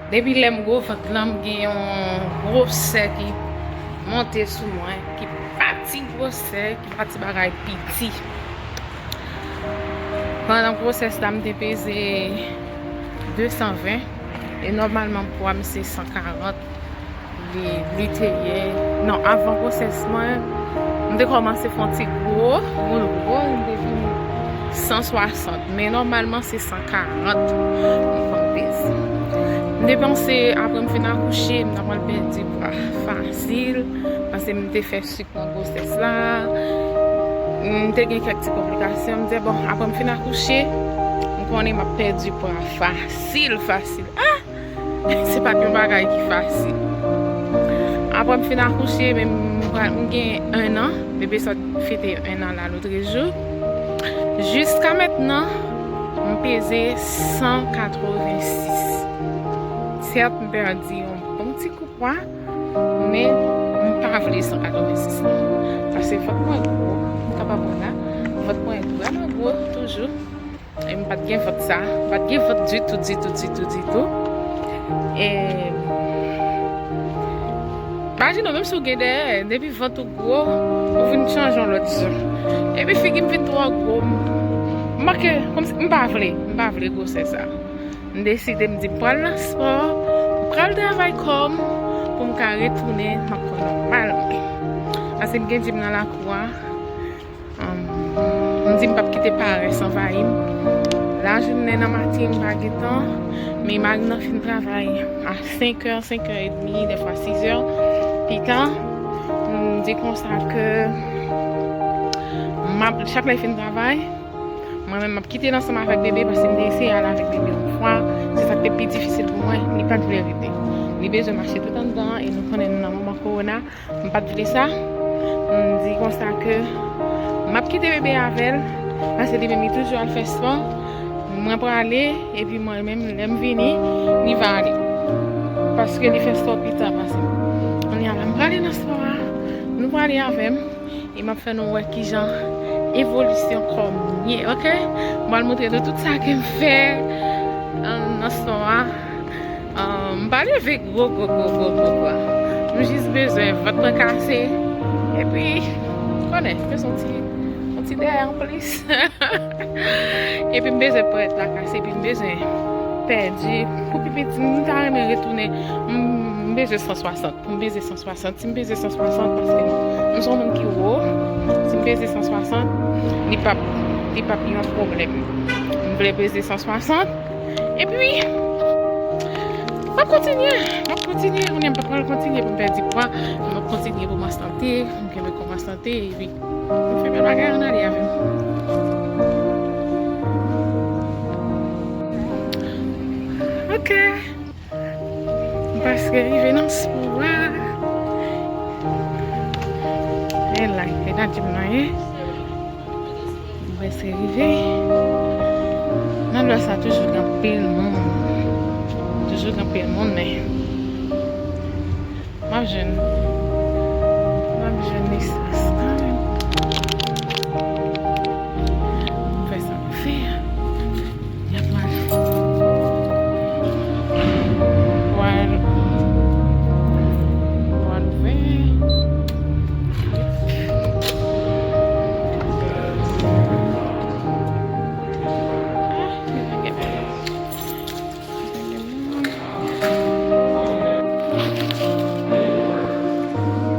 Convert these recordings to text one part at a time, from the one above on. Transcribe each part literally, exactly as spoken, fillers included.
Depi lè m gwo vant lan, m gen yon gwosè ki monte sou mwen, ki pa ti gwosè, ki pa ti bagay piti. Pandan gwosès la, m te peze de san ven, e nòmalman pwa m se san karant. Li, li te ye. Non, avan gwosès mwen, m te kòmanse fè yon ti gwo, moun gwo, m te vin san swasant. Men nòmalman, se san karant m konn peze. M te panse, apre m fin akouche, m ta pral pèdi pwa fasil, paske m te fè sik nan gwosès la. M te gen kèk ti konplikasyon. M di, bon, apre m fin akouche, m konnen m ap pèdi pwa fasil, fasil. Ah! Se pa t yon bagay ki fasil. Apre m fin akouche, men m pral, m gen en an, bebe sot fete en an la lotrejou. Jiska mentnan, m peze san katrevensis. Sèt, m pèdi yon bon ti kou pwa, men m pa vle san katrevensis lan. Paske vant mwen gwo, m kapab wè la, vant mwen vrèman gwo toujou. E m pa t gen vant sa, m pa t gen vant ditou, ditou, ditou, ditou. E, imajine w, menm si w gen dèyè, depi vant ou gwo, ou vin chanje yon lòt jan. Epi figi m vin twò gwo, m, m manke, kòmsi, m pa vle, m pa vle gwosè sa. M deside, m di, m pral nan spò, m pral travay kò m, pou m ka retounen nan pwa nòmal mwen. Paske m gen jim nan lakou a, um, m di m p ap kite parès anvayi m. Lajounen nan maten, m pa gen tan, men mari m nan fin travay a senk è, senk è edmi, dèfwa sis è. Pita, m di konsa ke m ap, chak lè l fin travay, mwen menm, m ap kite l ansanm avèk bebe, paske m te eseye al avèk bebe yon fwa. Se sa k te pi difisil pou mwen. Li pa t vle rete. Li bezwen mache tout anndan, e nou konnen nou nan moman kowona. M pa t vle sa. M di konsa ke m ap kite bebe avè l, paske li menm li toujou al fè spò. Mwen prale, epi mwen menm, lè m vini, li va ale. Paske li fè spò pita pase m. Kounye a la, m prale nan spò a, nou prale avè m. E m ap fè nou wè kijan evolisyon kò m ye, oke? M pral montre nou tout sa ke m fè, um, nan spò a. Um, m pa leve gwo, gwo, gwo, gwo, gwo, gwo. M jis bezwen vant mwen kase. Epi, ou konnen, m bezwen yon ti, yon ti dèyè anplis. Epi m bezwen pran tèt la kase, epi m bezwen pèdi. Pou pi piti, m ta renmen retounen, m, m bezwen san swasant. Pou m peze san swasant. Si m peze san swasant, paske m se yon moun ki wo, si m peze san swasant, li p ap, li p ap yon pwoblèm. M vle peze san swasant. Epi, m ap kontinye. M ap kontinye. Kounye a m pa pral kontinye pou m pèdi pwa. M ap kontinye pou m an sante. M kenbe kò m an sante. Epi, m fè bèl bagay, ann ale avè m. Ok. M prèske rive nan spò a. E la, e la jim nan ye. M prèske rive. Nan lè sa, toujou gen anpil moun. Toujou gen anpil moun, men m ap jwenn, m ap jwenn espas kanmenm. M fè sa m fè a. Y ap pral, pral, pral ouvè. Ah, men pa gen moun.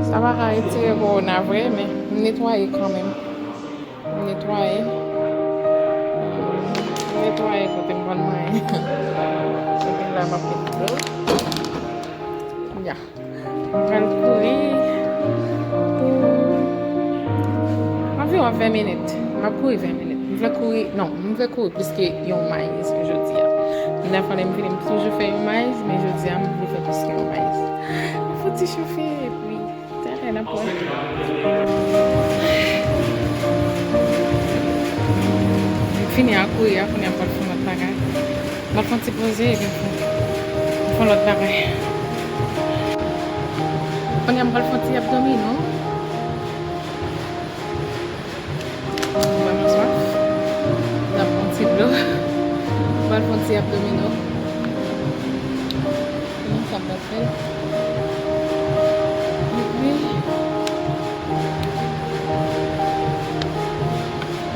Sa pa ka retire kowona vre, men m netwaye kanmenm. M netwaye. M netwaye kote m konn manyen. Kote la m ap met dlo. Ya. M pral kouri pou anviwon ven minit. M ap kouri ven minit. M vle kouri, non, m vle kouri plis ke yon miles jodi a. Dèfwa lè m vini, m toujou fè yon miles, men jodi a, m vle fè plis ke yon miles. M fouti chofe, epi talè n ap wè. M fini ak kouri a, kounye a m pral fè yon lòt bagay. M pral fè yon ti poze, epi m fè, m fè yon lòt bagay. Kounye a m pral fè yon ti abdomino. M vrèman swaf. M ap pran ti dlo. M pral fè yon ti abdomino. Epi,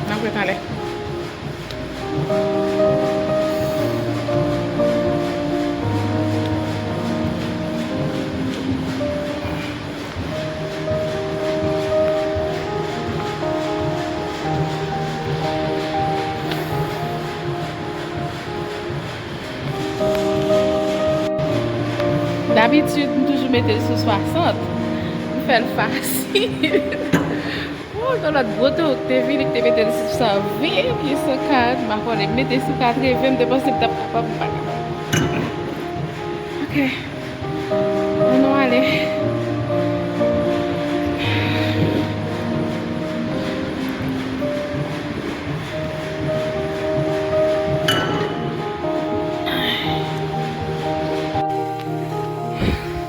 n ap ret anlè. Dabitid, m toujou mete l sou swasant. M fè l fasil. Woy, yon lòt gwo toro k te vini, k te mete l sou san ven, byen san karant, m pa konnen, m mete sou katreven, m te panse m t ap kapab, m pa kapab. Ok. Ann nou ale.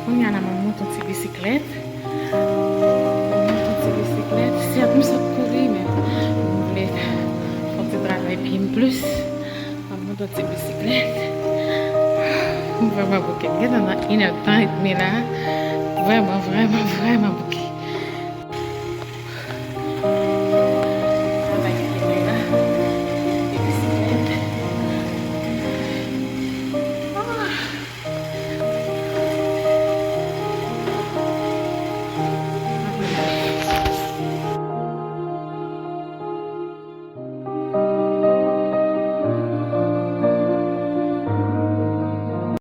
Kounye a la, m ap monte yon ti bisiklèt. M ap monte yon ti bisiklèt. Sèt, m sot kouri, men m vle fè yon ti travay pye m plis. M ap monte yon ti bisiklèt. M vrèman bouke. M gentan nan inèdtan edmi la. Vrèman, vrèman, vrèman bouke.